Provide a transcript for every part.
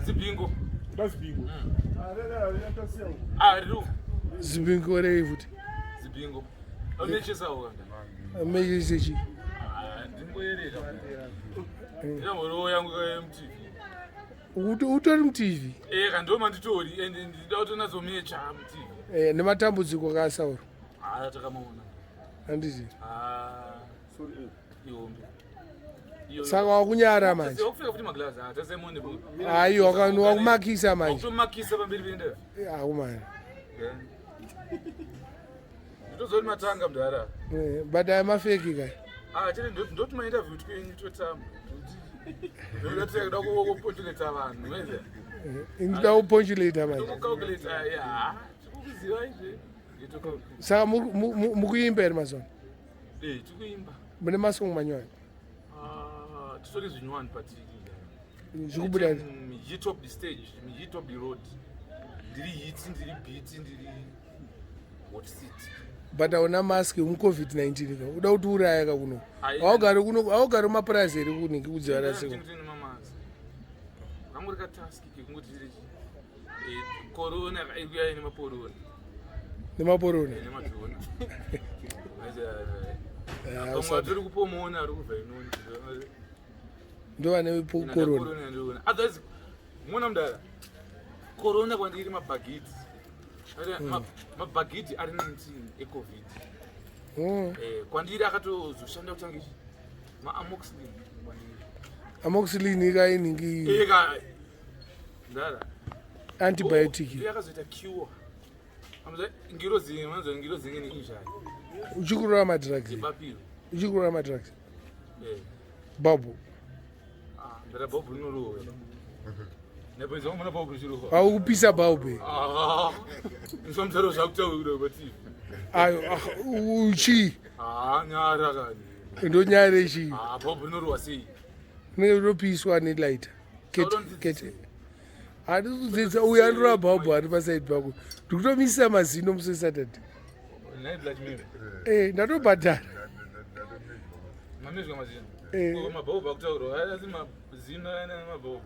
Zibingo. Zibingo. Ah, riru. Zibingo rei futi? Zibingo. Amechesa wanda. Amechesa chi? Ah, ndingoyerera. Ndinongorowo yangu MTV. Utori muTV? Eh, kandoma manditori and ndida kutonatsomecha muTV. Eh, nematambudziko kasauro. Ah, takamaona. Handiti? Ah. Sorry. Eh. Ihombe. Saka wakunyara manje. Wakupfeka futi maglass ah, tasemone. Ayi wakumakisa manje. Wakutomakisa pamberi pende. Eh, akumana. Ndotozoti matanga mdara. Eh, but aya mafeki kai. Ah, chete ndoti ma interview twenyu totamba. Ndoda kuponchuleta vanhu, maiziva? Eh, ndinoda kuponchuleta manje. Ndokucalculate, ya. Tikukuziva izve. Saka mukuimba here mazuva? Eh, tikuimba. Mune masong manyowani? Ah, titori zvinyowani patiri. Zvikubuda. Hit up the stage, hit up the road. Ndiri hit, ndiri beat, ndiri hot seat. But hauna mask muCovid-19 ka. Uda kuti uraya ka kuno. Haugari kuno, haugari mumapurazi here kuniki kudziva raseko. Kangori ka task kekungoti tiri eh, corona ikuya ine maporona. Nemaporona. Eh, nemadhona. Pamwe atori kupomona ari kubva inoni. Ndovane corona. Otherwise mona mudara. Corona kwandiri mabhagidhi. Mabhagidhi ari 19 eCovid. Eh, kwandiri akatozoshanda kutange maamoxilin kwandiri. Amoxilin ikainhingi. Eka ndara. Antibiotic. Oh, yakazoita cure. Ngirozi, manzo ngirozi ngene injani. Uchikurora madrugs. Ibapiro. Uchikurora madrugs. Eh. Babu. Ah, ndara babu rinorowa. Nepedza muna babu richirowa. Aukupisa babu. Ah. Ngisomthero zvakutaura kuti. Ayo, ah, uchi. Ah, nyara kani. Ndonyare chi. Ah, babu rinorowa sei? Rinenge rinopiswa nelighter. Kete, kete. Handisi kudzidza uyu anorova bhaubhu ari pasaidi pako. Ndikutomisisa mazino musi weSaturday. Eh, ndatobhadhara. Mamizwa mazino. Eh. Mabhaubhu akutaurwa asi mazino ana mabhaubhu.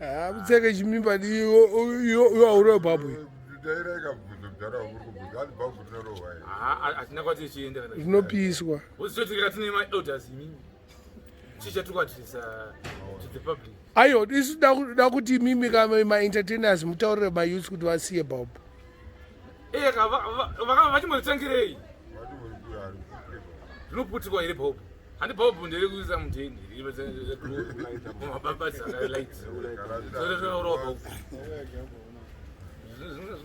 Ah, mutseke chimimba iwo haurove bhaubhu. Ah, hatina kwati tichienda kana. Rinopiswa. Wozitotika tine ma elders imimi. Chii chatiri kuadresa to the public? Ayo, isu da kuti imimi ka ma-entertainers mutaurire mayouths kuti vasiye bhaubhu. Eh, ka vachimbotangirei? Rinoputirwa here bhaubhu? Handi bhaubhu ndere kuisa mudheni mababadza light. Zvorova bhaubhu.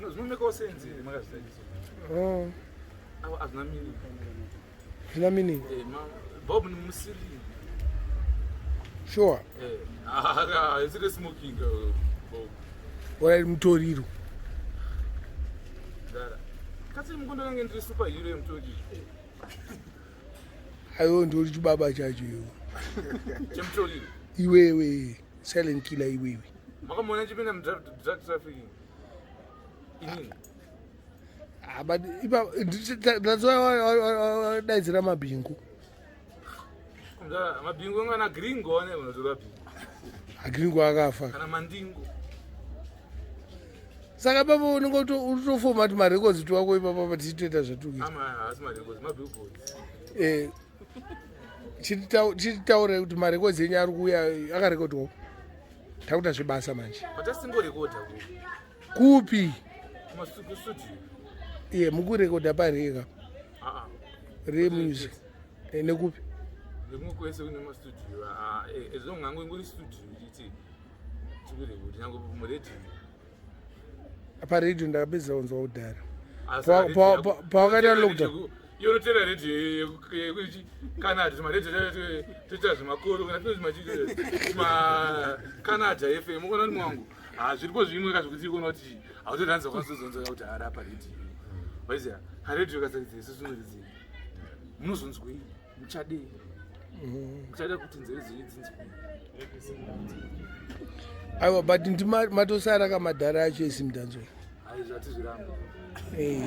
Zvinomekawo sense here makazvitarisa? Oh. Awa hazvina meaning. Zvina meaning. Eh, bhaubhu ni musiri. Sure. Eh, ah, isiri smoking bhaubhu. Alright, mutoriro. Dara. Kasi mukondo nange ndiri superhero yemutoriro. Ayo ndori chibaba chacho iwe. Chemutoriro. Iwewe, silent killer iwewe. Makamuona chipinda mudrug trafficking. Inini. Ah, but ipa that's why daidzira mabhingu. Mdara, mabhingu ngana gringo ane unotora bhingu. Agringo akafa. Kana mandingo. Saka baba unenge utofoma kuti marecords twako ipapa pa tichitoita zvatiri Ama haasi marecords, mabillboards. Eh. Chititaure kuti marecords enyu ari kuuya akarekodwa. Takuita zvebasa manje. Patasingorekodha ku. Kupi? Kumasuku studio. Iye mukurekodha pareka. Ah ah. Re music. Eh, nekupi? Nekumwe kwese kune mastudio. Ah, eh, as long angu ingori studio ichiti tikurekodha nyange muredio. Paredio ndakapedza kunzwa kudhara. Pawakaita lockdown. Iwe unotera radio yekuchi Canada zvimaredio toita zvemakoro kana tino zvima Canada FM ukaona kuti mwangu ah zviriko zvimwe ka zvekuti ukaona kuti hautoranza kwazozonzwa kuti ara pa radio waiziya ka radio kasaridza isu sunoridzei munozonzwei muchadei muchada kuti nzeve dzenyu dzinzwei. Aiwa, but matosara kamadhara acho esimdanzo. Hai zvatizviramba. Eh.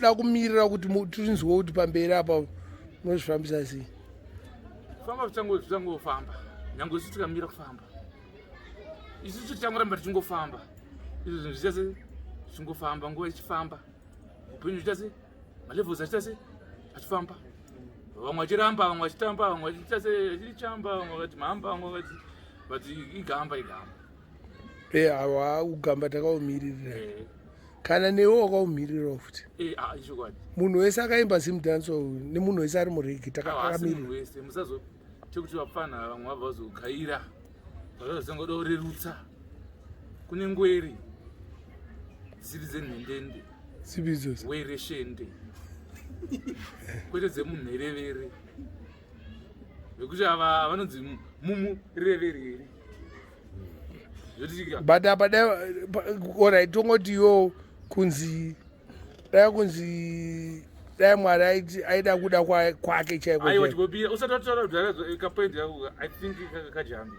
Da kumirira kuti tinzwe kuti pamberi apa munozvifambisa sei. Famba zvichangofamba. Nyange isu tikamira kufamba, isusu tichangoramba tichingofamba. Izvo zvinhu zvichase zvichingofamba, nguva ichifamba, upenyu zvichase malevels achiita se achifamba, vamwe vachiramba, vamwe vachitamba, vamwe vachiita se achichamba, vamwe vakati mhamba, vamwe vakati, but igamba, igamba. E, awa, ugamba takaumiririra. Kana newe wakaumirirawo futi. Ah, ichokwadi. Munhu wese akaimba Zimdancehall nemunhu wese ari mureggae. Asi munhu takamirira. wese musazo chekuti vapfana vamwe vabva vazogaira, vazazongoda kurerutsa. Kune ngweri dzisiri dzenhendende. Sipi idzodzo? Wereshende, kwete dzemunherevere, vekuti ava vanonzi mumurevereri, zvotitika. But apa dai, alright, tongoti yo kunzi dai, kunzi dai Mwari aida kuda kwake chaiko Aiwa. chaiko. Chibobira, usati wataura kudhara kapoint kako, I think kajambi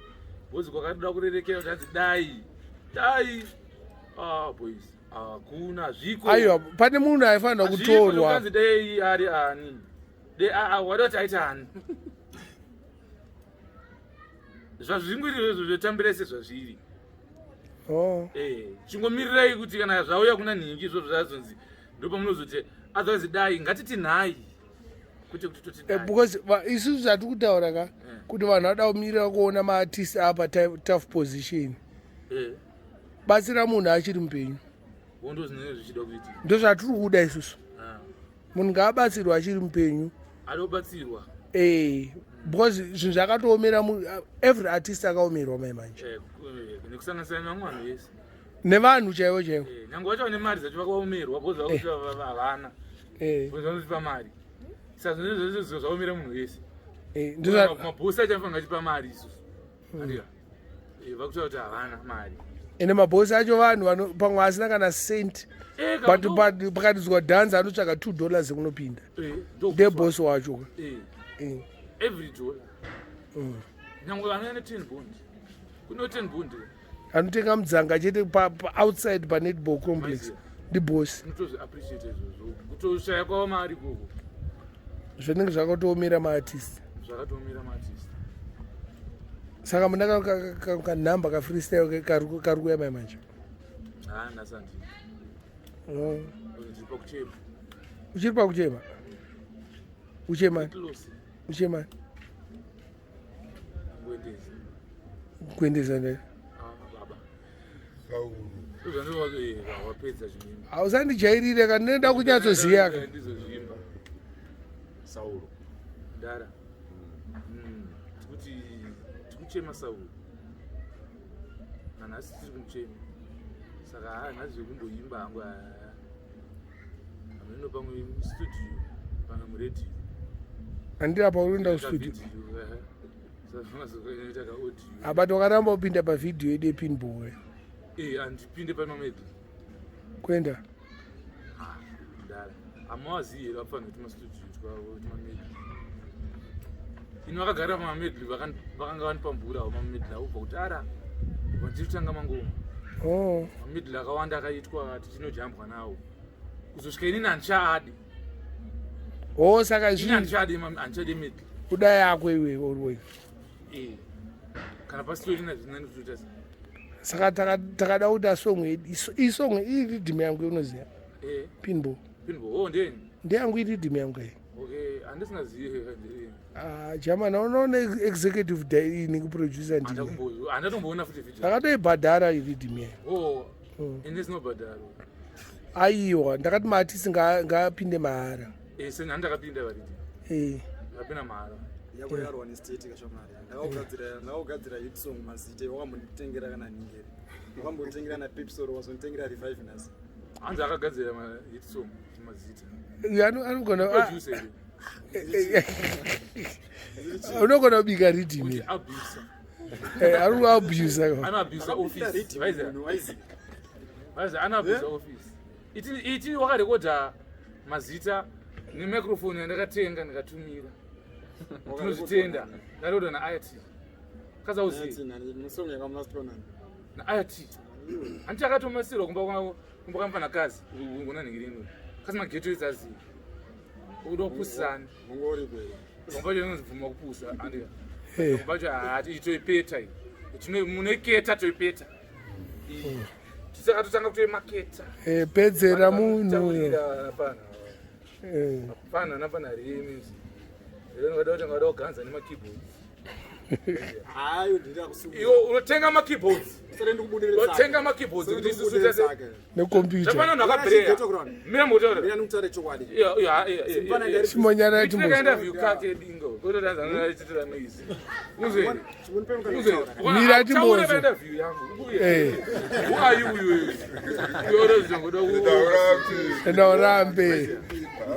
because kwakatoda kurerekera kuti hanzi dai, dai, ah boys, hakuna zviko. Aiwa, pane munhu aifanira kutorwa. Hanzi dai ari ani, dai wada kuti aita ani, zvazvingwiri izvo zvotambira sezvazviri. Oh. Chingomirirai kuti kana zvauya kuna nhingi izvozvo zvazonzi, ndopamunozoti otherwise dai ngatiti nhai, kwete kuti toti dai. Because isusu zvatiri kutaura ka, kuti vanhu vada kumirira kuona maartist apa tough position. Batsira munhu achiri mupenyu. Ndo zvinenge zvichida kuitika. Ndo zvatiri kuda isusu. Munhu ngaabatsirwe achiri mupenyu. Adobatsirwa. Because zvinhu zvakatoomera, every artist akaomerwa mai manje. Nekusanganisira nevamwe vanhu vese. Nevanhu chaivo chaivo. Nyange vacho vane mari dzacho vakaomerwa because vakuti havana, because vanotipa mari, saka zvinhu zvese zvaomera munhu wese. Mabhosi acho anofanira achipa mari isusu, andika vakutaura kuti havana mari. Ende mabhosi acho vanhu pamwe asina kana cent, but pakatidzwa dhanzi anotsvaka $2 ekunopinda. Ndebhosi wacho ka. Every dollar. Nyange vanoya ne10 bond, kune 10 bond. Anotenga mudzanga chete outside panetball complex. Maiziya. Ndibhosi. Unotozviappreciate izvozvo, kutoshaya kwavo mari koko. Zvinenge zvakatoomera maartist. Zvakatoomera maartist. Saka muna kanhamba kafreestyle kari kuya mai manje? Ha, nhasi ndiri pakuchema. Uchiri pakuchema? Uchemani? Close. Uchemani? Ngoendesa. Kuendesa ndai? Ah, baba, wapedza zvimimba. Hausandijairire ka, ndinoda kunyatsoziya ka. Ndizozvimba. Sauro. Ndara. Tikuti tikuchema Sauro, nanhasi tiri kumuchema, saka haa, nhasi zvekumboimba hangu hameno, pamwe mustudio, pamwe muredhiyo. Handiri apa unoenda kustudio. Abati wakaramba kupinda pavhidhiyo yedu yepinball. Handipinde pamamedhi. Kuenda. Ndara, hamawazivi here vafanira kuti mastudio twavo tumamedley ino vakagara pamamedley, vakanga vanipamburawo mamedley aubva kuti ara vandiri kutanga mangoma. Mamedley akawanda akaitwa tichinojambwa nawo kuzosvika inini handichaadi. Oh, saka Ini zvinhu handichadi, handichadi medley. Kuda yako iwe uri Kana pasitorina zvinani kutoita se Saka takada kuita song yedu, isong iyi riddim yangu, unoziva? Pinball. Pinball, oh, ndeni. Ndeyangu, iriddim yangu iyi. Okay, handisinazive. Ah, jamani, unoona executive ini kuproducer ndini. Handatomboona futi video. Ndakatoibhadhara iriddim yayo. Oh, ine sinobhadharo? Aiwa, ndakati maartist ngaapinde mahara. Sen handakapinda varidi. Ndakapinda mahara. Yako yarwa nestate kashamari. Ndakakugadzira hit song mazite, wakambonditengera kana ningeri, wakambonditengera napepsoro, wazonditengera revive nhasi. Hanzi akagadzira mahit song mazita. Anogona Producer here. Unogona kubika riddim. Kuti abusa. Ari kuabusa. Anoabusa office, vaiza. Munhu waizi. Vaiza, anoabusa office. Iti wakarekodha mazita nemicrophone yandakatenga ndikatumira, tinozvitenda, ndarekodha naIT kazauzivi. Musong yakamastonani? NaIT, handiti akatomasirwa kumba, kumba kamfanakazi unanhingirini kasi mageto idzazivi ukuda kupusisani. Ungori kwei? Kumba chacho inonzi bvuma kupusa, andika. Bacho hati toipeta iyi. Tine muneketa toipeta. Tisaka totanga kutoimaketa. Eh, pedzera munhu. Taurira pana. Eh, Pana napana remix. Rero ngada kuti ngada kuganza nemakeyboards. Hayi, ndiri kusunga. Iwo unotenga makeyboards. Sare ndikubudirira. Unotenga makeyboards kuti isusu tese. Nekombiyuta. Zvapana vanhu vakabreya. Mira mutaura. Mina ndikutaura chokwadi. Iya iya iya. iya. Chimonyara Itineka timbozi. interview kake dingo. Kutotanza anoitira noise. Uzwe. Uzwe. Mira timbozo. Taura interview yangu. Uye. Eh. Who are you you? Uyo unozoda ku Enda urambe.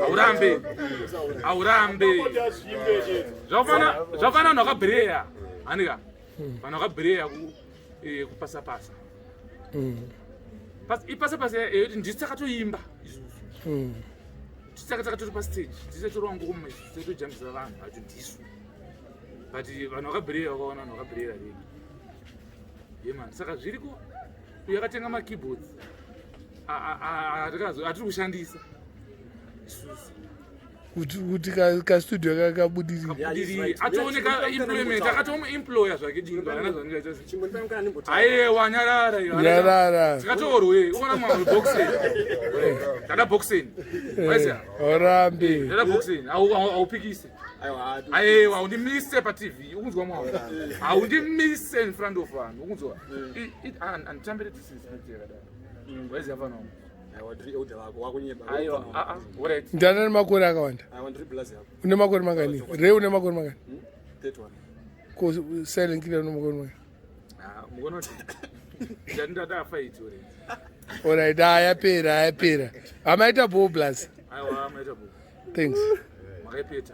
Aurambe. Aurambe. Zvafana zvafana vanhu vakabreya. Hanika. Vanhu vakabreya ku kupasa pasa. Ipasa pasa yekuti ndisu takatoimba isusu. Ndisu takatori pastage, ndisu tatorwa ngoma isusu tatojambisa vanhu vacho ndisu. But vanhu vakabreya vakaona vanhu vakabreya regi. Yemani saka zviriko uyo akatenga makeyboards atiri kushandisa isusu. Kuti kastudio kakabudirira. Yeah, he's right. Atooneka employment akatomuemploya zvake dingo ana zvangaita. Chimbonipa mukana ndimbotaura. Aiwa, nyarara iwe. Nyarara. Tikatorwe uona mwa boxing dada boxing waisa. Urambe. Dada boxing aupikise. Aiwa. Aiwa, haundimise paTV, ukunzwa mwa? Haundimise in front of vanhu, ukunzwa? Anditambire disrespect yakadaro, waiziva fana wangu. Aiwa, ndiri elder vako, wakunyeba. Aiwa, aa, alright. Ndana nemakore akawanda. Aiwa, ndiri blazi yako. Une makore mangani? Re, une makore mangani? 31. Ko Silent Killer une makore mangani? Ah, mukuona kuti ndati ndadafa iti already. Alright, ayapera, ayapera. Amaita bho plus. Aiwa, maita bo. Thanks. Makaipeta.